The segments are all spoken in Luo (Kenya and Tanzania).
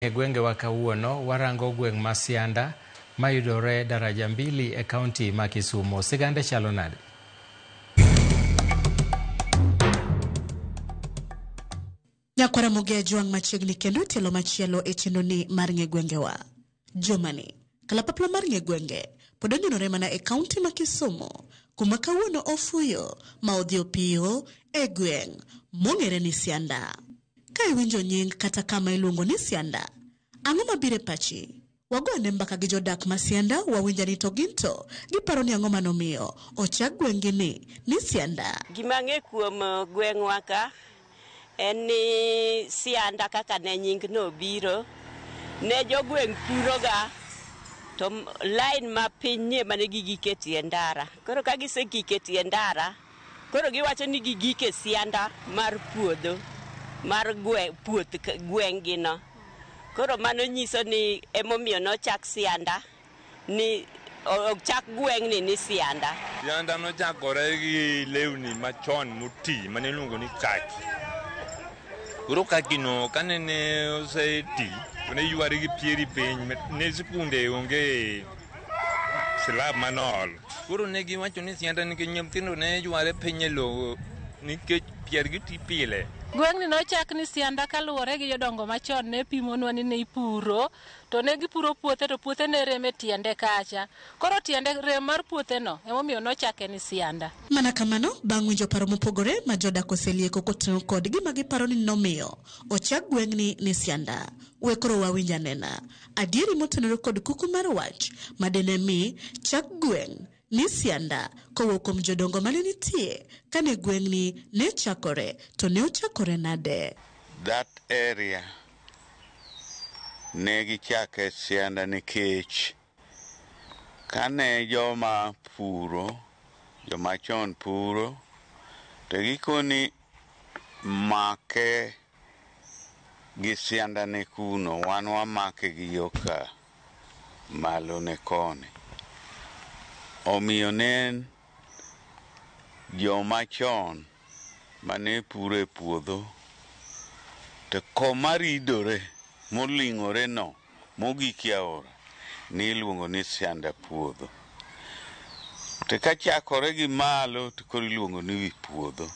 E gwengewa kawuono warango gweng' ma Sianda mayudore daraja mbili e kaunti ma Kisumu. Sigande chalo nade? Nyakwara Mogi Ajwang' machiegni kendo tielo machielo e chenroni mar ng'e gwengewa. Jumani, kalapapla mar ng'e gwenge pod onyonore mana e kaunti ma Kisumu kuma kawuono ofuyo ma odhi opiyo e gweng' mong'ere ni Sianda. Ka iwinjo nying kata kama iluongo ni Sianda, ang'o mabiro e pachi? Wago ane mbaka gi jodak ma Sianda wawinj ani to gin to giparo ni ang'o manomiyo ochak gweng'gi ni ni Sianda. Gima ang'e kuom gweng'wa ka en ni Sianda kaka ne nyingno obiro, ne jogweng' puroga to line ma piny ni ema ne gigike tie ndara. Koro ka gisegik e tie ndara, koro giwacho ni gigik e sianda mar puodho mar puoth gweng'gi no. Koro mano nyiso ni emomiyo nochak Sianda ni ochak gweng'ni ni Sianda. Sianda nochakore gi lewni machon moti mane iluongo ni kaki. Koro kaki no kane ne oseti to ne yware gi pieri piny ne sikunde onge slab manool. Koro ne giwacho ni Sianda nikech nyithindo ne yware piny e lowo nikech piergi ti pile. Gweng'ni nochak ni Sianda kaluwore gi jodongo machon ne pimonwa ni ne ipuro to ne gipuro puothe to puothe ne rem e tiende kacha. Koro tiende rem mar puothe no emomiyo nochake ni Sianda. Mana kamano, bang' winjo paro mopogore ma jodak oselieko koting'o kod gima giparo ni nomiyo ochak gweng'ni ni Sianda. We koro wawinj anena adieri motenore kod kuku mar wach ma dine mi chak gweng' ni Sianda kowuok kuom jodongo mane nitie kane gweng'ni ne chakore to ne ochakore nade. That area ne gichake Sianda nikech kane joma puro, joma chon puro, to gikoni make gi sianda ne kuno, wan wamake gi yoka malo ne koni. Omiyo ne en joma chon mane puro e puodho to koma ridore moling'ore no mogik e aora niluongo ni sianda puodho. To kachakore gi malo to koro iluongo ni wi puodho.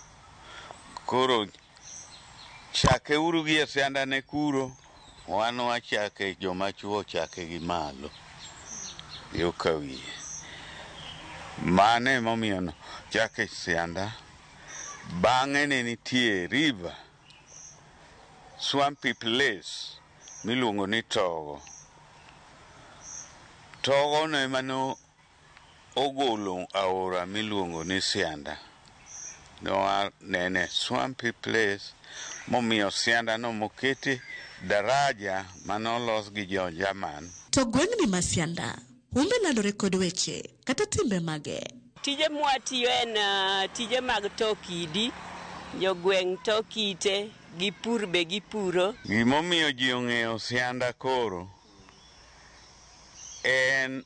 Koro chake uru gi e sianda ne kuro, wan wachake joma chuo chake gi malo yo ka wiye. Mano emomiyo nochake sianda. Bang'e ne nitie river, swampy place miluongo ni Togo. Togo no ema no ogolo aora miluongo ni Sianda. Noa nene swampy place momiyo Sianda no mokete daraja manolos gi jo German. To gweng'ni ma Sianda, humbe landore kod weche kata timbe mage. Tije mwatiyo en tije mag to kidi, jogweng' to kite, gi pur be gipuro. Gimomiyo ji ong'eyo Sianda koro en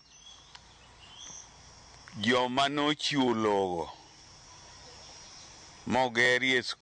joma nochiwo lowo mogerie